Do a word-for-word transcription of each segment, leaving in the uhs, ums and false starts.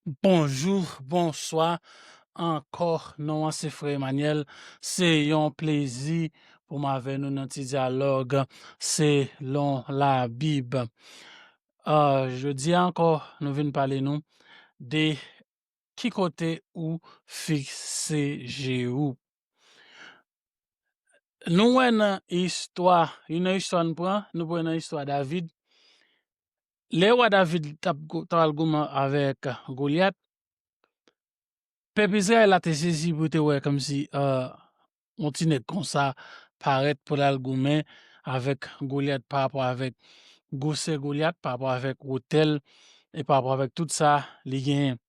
Bonjou, bonswa ankò. Non an se Frè Emmanuel. Se yon plezi pou m avè nou nan ti dyalòg selon Labib. Ah, jodi a ankò, nou vin pale nou de ki kote ou fikse je ou. Nou wè nan istwa, youn nan istwa nou pran, nou pran nan istwa David. Lè wa David t ap gou-, t ap al goumen avèk Golyat, pèp Izrayèl la te sezi pou te wè kòmsi, euh, yon ti nèg konsa parèt pou l al goumen avèk Golyat pa rapò avèk gwosè Golyat, pa rapò avèk wotè l e pa rapò avèk tout sa li genyen.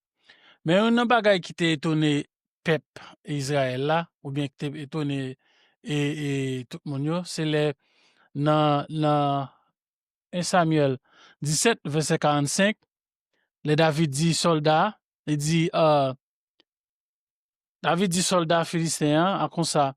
Men youn nan bagay ki te etone pèp Izrayèl la, oubyen ki te etone e, e tout moun yo, se lè nan, nan en Samyèl disèt, vèsè karannsenk, lè David di sòlda a, li di, euh, David di sòlda filisten an, a konsa,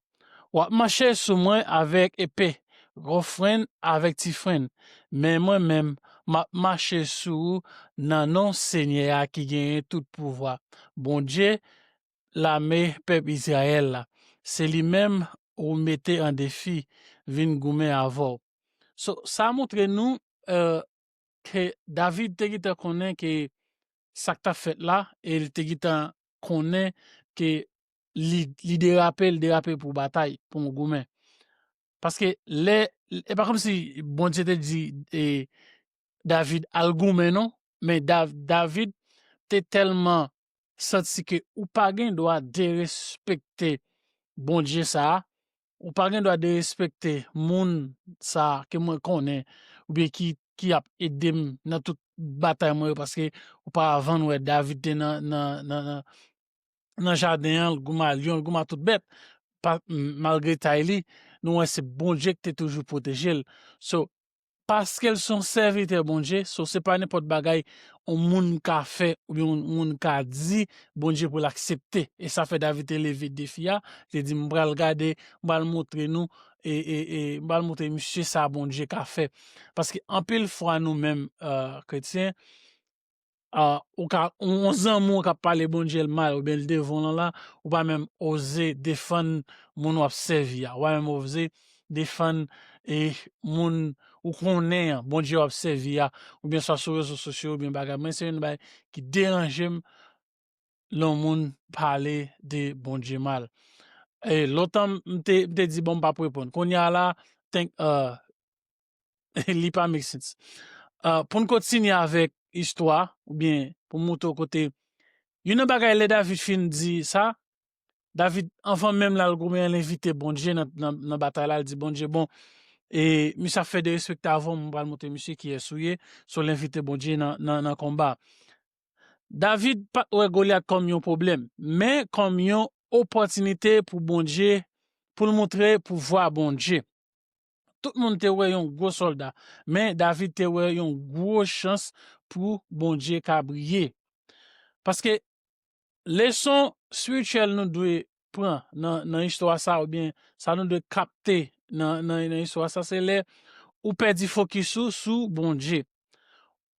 w ap mache sou mwen avèk epe, gwo frenn avèk ti frenn, men mwen menm, m ap mache sou ou nan non Senyè a ki genyen tout pouvwa, Bondye lame pèp Izrayèl la. Se li menm ou mete an defi vin goumen avè w. So, sa montre nou, euh, ke David te gentan konnen ke sa k t ap fèt la, e li te gentan konnen ke li, li derape, li derape pou batay, pou yon goumen. Paske lè, e pa kòmsi Bondye te di, e, David al goumen non, men Dav-, David te tèlman santi ke ou pa gen dwa derespekte Bondye sa a, ou pa gen dwa derespekte moun sa a ke mwen konnen, oubyen ki, ki ap ede m nan tout batay mwen yo, paske oparavan nou wè David te nan, nan, nan, nan, nan jaden an, l goumen a lyon, l goumen a tout bèt, pa, m-, malgre tay li, nou wè se Bondye ki te toujou pwoteje l. So, paske l se yon sèvitè Bondye, so se pa nenpòt bagay yon moun ka fè oubyen yon moun ka di Bondye pou l aksepte. E sa fè David te leve defi a, li te di, "M pral gade, m pral montre nou, e, e, e, m pral montre misye sa Bondye ka fè." Paske anpil fwa nou menm, euh, kretyen, ah, ou ka, yon, yon zanmi w k ap pale Bondye l mal, oubyen l devan w lan la, ou pa menm oze defann moun w ap sèvi a, ou pa menm oze defann, e, moun ou konnen an, Bondye w ap sèvi a, oubyen swa sou rezo sosyo, oubyen bagay. Mwen, se youn bagay ki deranje m lè yon moun pale de Bondye mal. E lontan, m te, m te di, "Bon, m p ap reponn." Kounye a la, thank, euh, li pa make sense. Ah, pou n kontinye avèk istwa, oubyen pou m montre w kote, youn nan bagay lè David fin di sa, David, anvan menm l al goumen an, l envite Bondye nan, nan, nan batay la, l di Bondye, "Bon, e misye ap fè derespekte avè w, m pral montre misye kiyès ou ye." So, l envite Bondye nan, nan, nan konba. David pa t wè Golyat kòm yon pwoblèm, men kòm yon opòtinite pou Bondye, pou l montre pouvwa Bondye. Tout moun te wè yon gwo sòlda, men David te wè yon gwo chans pou Bondye ka briye. Paske leson espirityèl nou dwe pran nan, nan istwa sa, oubyen sa nou dwe kapte nan, nan, nan istwa sa, se lè ou pèdi fokis ou sou Bondye.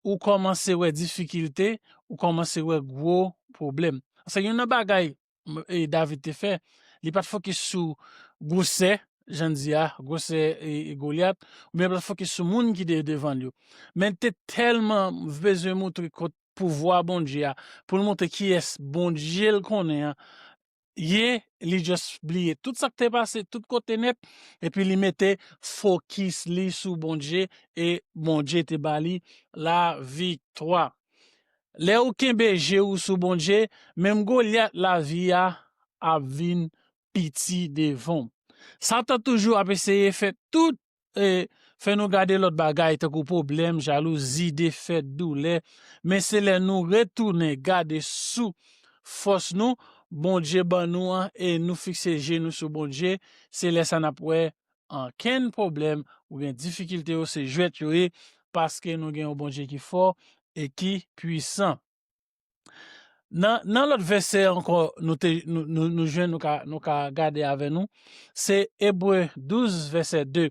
Ou kòmanse wè difikilte, ou kòmanse wè gwo pwoblèm. Paske youn nan bagay, m-, e, David te fè, li pa t fokis sou gwosè, jan n di a, gwosè, e, e Golyat, oubyen li pa t fokis sou moun ki te devan l yo. Men l te tèlman bezwen montre kot pouvwa Bondye a, pou l montre kiyès Bondye l konnen an, ye, li just bliye tout sa k te pase, tout kote nèt, epi li mete fokis li sou Bondye, e Bondye te ba li laviktwa. Lè ou kenbe je ou sou Bondye, menm Golyat lavi a ap vin piti devan w. Satan toujou ap eseye fè tout, e, fè nou gade lòt bagay, tankou pwoblèm, jalouzi, defèt, doulè. Men se lè nou retounen gade sou fòs nou, Bondye ban nou an, e nou fikse je nou sou Bondye, se lè sa n ap wè ankenn pwoblèm oubyen difikilte yo se jwèt yo ye, paske nou gen yon Bondye ki fò e ki pwisan. Nan, nan lòt vèsè ankò, nou te, nou, nou, nou jwenn, nou ka, nou ka gade avè nou, se Ebre douz, vèsè de.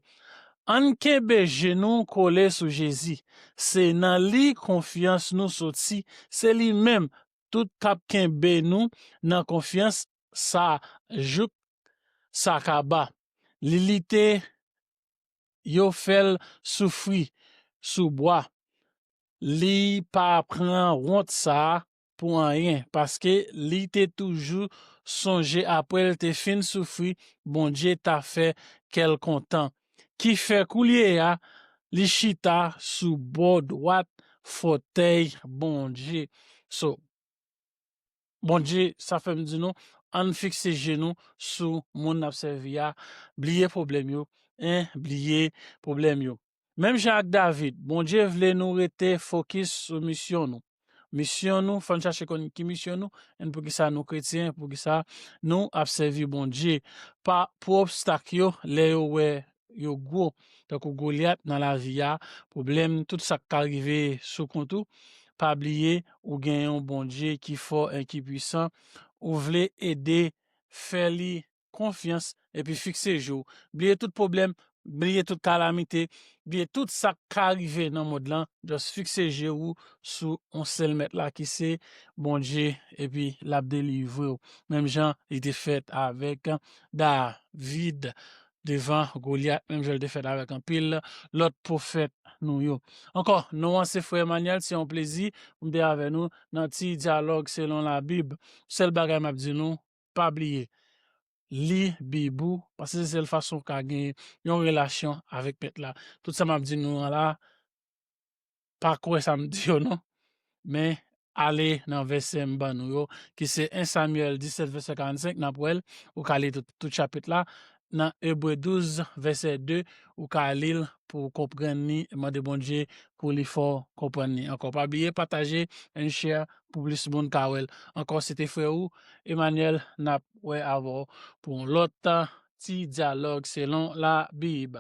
Ann kenbe je nou kole sou Jezi. Se nan li konfyans nou soti. Se li menm tout k ap kenbe nou nan konfyans sa jouk sa kaba. Li lite yo fè l soufri sou bwa. Li pa pran wont sa a pou anyen, paske li te toujou sonje apre l te fin soufri, Bondye ta fè kè l kontan. Kifè koulye a, li chita sou bò dwat fòtèy Bondye. So, Bondye, sa fè m di nou, ann fikse je nou sou moun n ap sèvi a, bliye pwoblèm yo, en, bliye pwoblèm yo. Menm jan ak David, Bondye vle nou rete fokis sou misyon nou. Misyon nou, fò n chache konn ki misyon nou, en poukisa nou kretyen, poukisa nou ap sèvi Bondye. Pa pou obstak yo, lè yo wè yo gwo, tankou Golyat nan lavi a, pwoblèm, tout sa k ka rive sou kont ou, pa bliye ou gen yon Bondye ki fò e ki pwisan. Ou vle ede, fè li konfyans epi fikse je w. Bliye tout pwoblèm, bliye tout kalamite, bliye tout sa k ka rive nan mond lan. Just fikse je w sou yon sèl Mèt la ki se Bondye epi l ap delivre w. Menm jan li te fèt avèk David devan Golyat, menm jan l te fèt avèk anpil lòt pwofèt nou yo. Ankò, non an se Frè Emmanuel, se yon plezi pou m te avè nou nan ti dyalòg selon Labib. Sèl bagay m ap di nou, pa bliye, li Bib ou, paske se sèl fason w ka gen yon relasyon avèk Mèt la. Tout sa m ap di nou an la, pa kwè sa m di yo non, men ale nan vèsè m ban nou yo, ki se en Samyèl disèt vèsè karannsenk, n ap wè l, ou ka li tout, tout chapit la, nan Ebre douz vèsè de, ou ka li l pou w konprann li, mande Bondye pou li fè w konprann li. Ankò, pa bliye pataje and share pou plis moun ka wè l. Ankò, se te frè ou, Emmanuel, n ap wè avè w pou yon lòt ti dyalòg selon Labib.